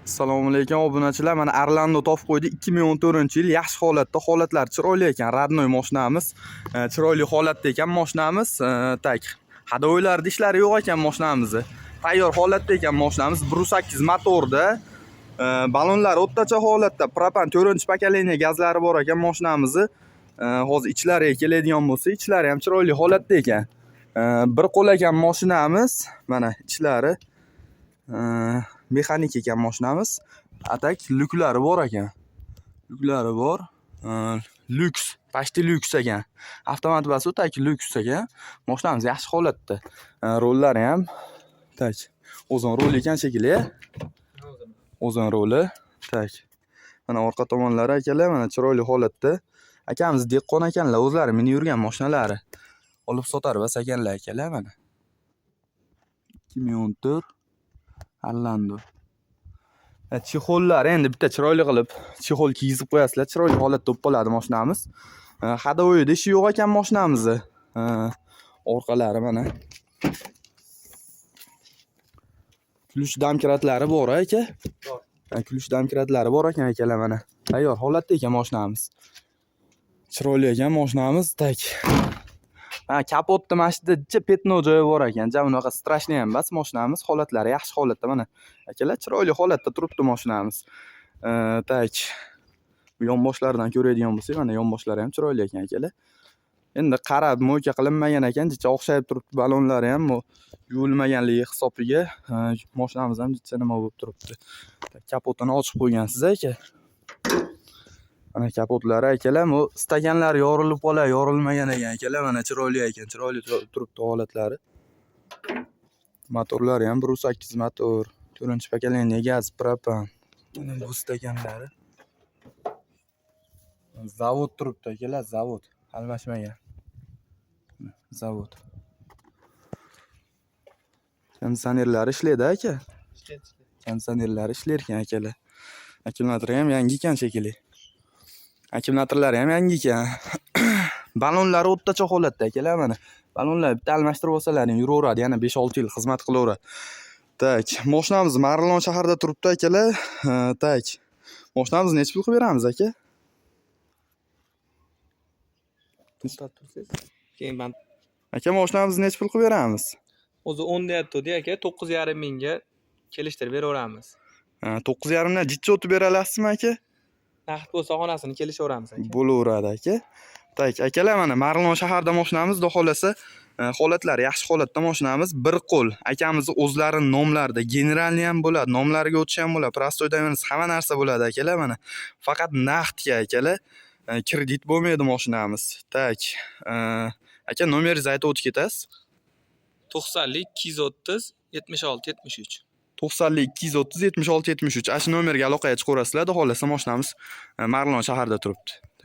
Assalomu alaykum, obunachilar. Mana Orlando topib qo'ydik. 2014-yil, yaxshi holatda, holatlari chiroyli ekan. Родной mashinamiz. Chiroyli holatda ekan mashinamiz. Так, ходовой larda ishlari yo'q ekan mashinamizni. Tayyor holatda ekan mashinamiz. 1.8 motorda. Ballonlar o'rtacha holatda. Propan 4-поколение gazlari bor ekan mashinamizni. Hozir ichlariga keladigan bo'lsa, ichlari ham chiroyli holatda ekan. Bir qo'l ekan mashinamiz. Mana ichlari. Mexanik ekan mashinamiz. А так lyuklari bor ekan. Lyuklari bor. Lyuks, почти lyuks ekan. Avtomat basuv, так lyuks ekan. Mashinamiz yaxshi holatda. Rollari ham, так, o'zini roli ekan shekilli. O'zini roli. Так. Mana orqa tomonlari, akalar, mana chiroyli holatda. Akamiz dehqon ekanlar, o'zlari minib yurgan mashinalari. Olib sotar bas ekanlar, akalar, mana. 2014 Orlando. Чехол lari endi bitta chiroyli qilib чехол kiygizib qo'yasizlar, chiroyli holatda bo'lib qoladi mashinamiz. Ходовой da ishi yo'q ekan mashinamizni. Orqalari mana. Ключ домкрат lari bor, aka. Bor. Ключ домкрат lari bor ekan, akalar, mana. Tayyor holatda ekan mashinamiz. Chiroyli ekan mashinamiz. Так. Ha, kapotda mana shu yerda пятно joyi bor ekan. Ja unaqa страшный ham emas mashinamiz. Holatlari yaxshi holatda mana. Akalar, chiroyli holatda turibdi mashinamiz. Так. Bu yonboshlaridan ko'radigan bo'lsak, mana yonboshlari ham chiroyli ekan, akalar. Endi qarab мойка qilinmagan ekan, jicha o'xshayib turibdi ballonlari ham bu yuvilmaganligi hisobiga mashinamiz ham jicha nima bo'lib turibdi. Kapotini ochib qo'ygansiz, aka. Mana kapotlari, akalar, bu stakanlar yorilib qolar, yorilmagan ekan, akalar, mana chiroyli ekan, chiroyli turibdi holatlari. Motorlari ham 1.8 motor, 4-поколение gaz, propan. Mana bu stakanlari. Zavod turibdi, akalar, zavod. Almashmagan. Zavod. Konditsionerlari ishlaydi, aka. Ishlaydi. Konditsionerlari ishlar ekan, akalar. Akkumulyatori ham yangi ekan shekilli. Akkumulyatorlari ham yangi ekan. Ballonlari o'rtacha holatda, akalar, mana. Ballonlar bitta almashtirib olsalaring yuraveradi, yana 5-6 yil xizmat qilaveradi. Так, mashinamiz Marg'ilon shahrida turibdi, akalar. Так. Mashinamizni necha pul qilib beramiz, aka? To'xtatib tursangiz. Keyin man Aka, mashinamizni necha pul qilib beramiz? O'zi 10 deyapti, aka, 9,5 mingga kelishtirib beraveramiz. Ha, 9,5 dan jicha o'tib bera olasizmi, aka? Naqd bo'lsa, xonasini kelishaveramiz, aka. Bo'laveradi, aka. Так, akalar, mana Marg'ilon shahrida mashinamiz, xudo xohlasa, holatlari yaxshi holatda mashinamiz. Bir qo'l. Akamizni o'zlari nomlarida, генеральный ham bo'ladi, nomlariga o'tish ham bo'ladi, простой доверенность, hamma narsa bo'ladi, akalar, mana. Faqat naqdga, akalar. Kredit bo'lmaydi mashinamiz. Так, aka, nomeringizni aytib o'tib ketasiz. 90lik 230 76 73. 90lik 230 76 73. Ana shu nomerga aloqaga chiqaverasizlar. Xudo xohlasa, mashinamiz Marg'ilon shahrida turibdi.